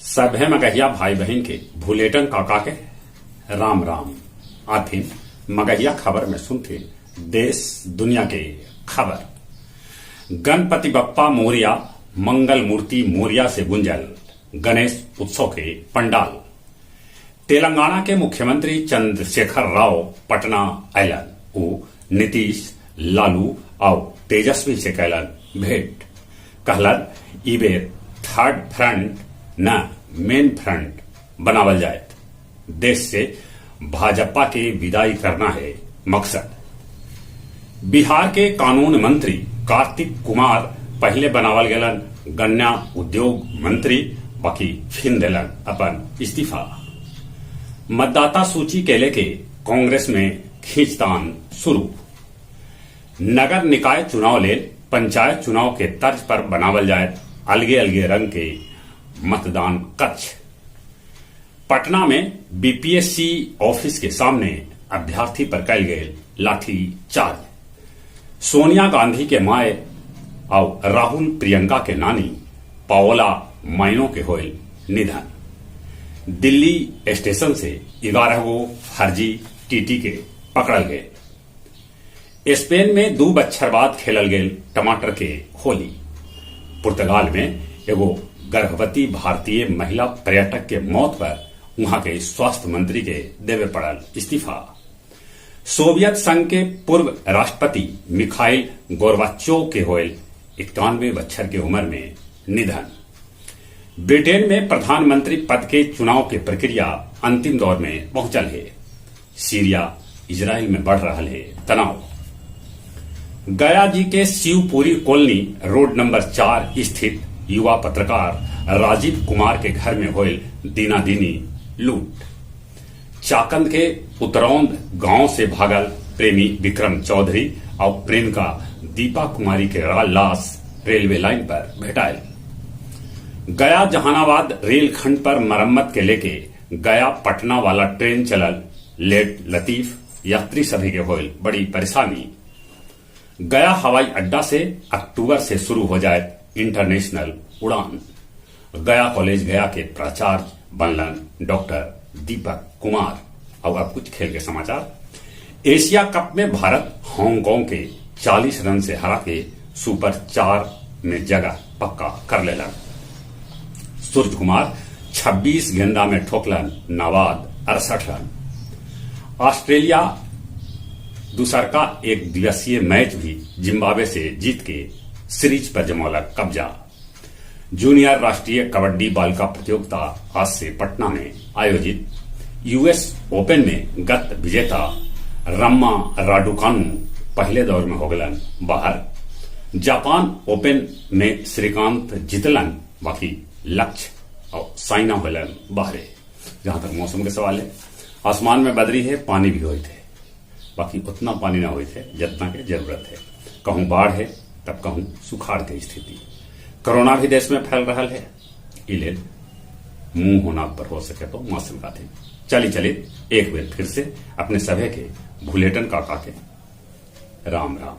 सभे मगहिया भाई बहिन के भुलेटन काका के राम राम। आथिन मगहिया खबर में सुनथिन देश दुनिया के खबर। गणपति बप्पा मोरिया मंगल मूर्ति मोरिया से गुंजल गणेश उत्सव के पंडाल। तेलंगाना के मुख्यमंत्री चंद्रशेखर राव पटना अयलन। ऊ नीतीश, लालू आउ तेजस्वी से कैलन भेंट। कहलन ई बेर थर्ड फ्रंट न मेन फ्रंट बनावल जायत। देश से भाजपा के विदाई करना है मकसद। बिहार के कानून मंत्री कार्तिक कुमार पहले बनावल गेलन गन्ना उद्योग मंत्री, बाकी फिन देलन अपन इस्तीफा। मतदाता सूची के लेके कांग्रेस में खींचतान शुरू। नगर निकाय चुनाव लेल पंचायत चुनाव के तर्ज पर बनावल जाए अलगे अलगे रंग के मतदान कक्ष। पटना में बीपीएससी ऑफिस के सामने अभ्यर्थी पर कैल गेल लाठी चार्ज। सोनिया गांधी के माय और राहुल प्रियंका के नानी पाओला माइनो के होयल निधन। दिल्ली स्टेशन से 11 गो फर्जी टीटी के पकड़ल गए। स्पेन में 2 बच्छर बाद खेलल गेल टमाटर के होली। पुर्तगाल में एगो गर्भवती भारतीय महिला पर्यटक के मौत पर वहां के स्वास्थ्य मंत्री के देवे पड़ल इस्तीफा। सोवियत संघ के पूर्व राष्ट्रपति मिखाइल गोर्बाचोव के होयल 91 बच्छर के उम्र में निधन। ब्रिटेन में प्रधानमंत्री पद के चुनाव के प्रक्रिया अंतिम दौर में पहुंचल है। सीरिया इजराइल में बढ़ रहा है तनाव। गया जी के शिवपुरी कॉलोनी रोड नंबर 4 स्थित युवा पत्रकार राजीव कुमार के घर में होयल दीनादीनी लूट। चाकंद के उतरौंद गांव से भागल प्रेमी विक्रम चौधरी और प्रेमिका दीपा कुमारी के लाश रेलवे लाइन पर भेटायल। गया जहानाबाद रेल खंड पर मरम्मत के लेके गया पटना वाला ट्रेन चलल लेट लतीफ, यात्री सभी के होयल बड़ी परेशानी। गया हवाई अड्डा से अक्टूबर से शुरू हो जाए इंटरनेशनल उड़ान। गया कॉलेज गया के प्राचार्य बनलन डॉक्टर दीपक कुमार। और अब कुछ खेल के समाचार। एशिया कप में भारत हांगकांग के 40 रन से हरा के सुपर 4 में जगह पक्का कर लेलन। सूर्य कुमार 26 गेंदा में ठोकलन नाबाद 68 रन। ऑस्ट्रेलिया दूसर का एक दिवसीय मैच भी जिम्बाब्वे से जीत के सीरीज पर जमौलक कब्जा। जूनियर राष्ट्रीय कबड्डी बालिका प्रतियोगिता आज से पटना में आयोजित। यूएस ओपन में गत विजेता रम्मा राडुकानु पहले दौर में हो गलन बाहर। जापान ओपन में श्रीकांत जीतलन, बाकी लक्ष्य और साइना होलन बाहरे। जहां तक मौसम के सवाल है, आसमान में बदरी है, पानी भी होते है, बाकी उतना पानी ना होते जितना के जरूरत है। कहूं बाढ़ है तब कहूं सुखाड़ के स्थिति। कोरोना भी देश में फैल रहा है, इले मुंह होना पर हो सके तो मास्क लगा थे। चली चली एक बार फिर से अपने सभे के भुलेटन काका के राम राम।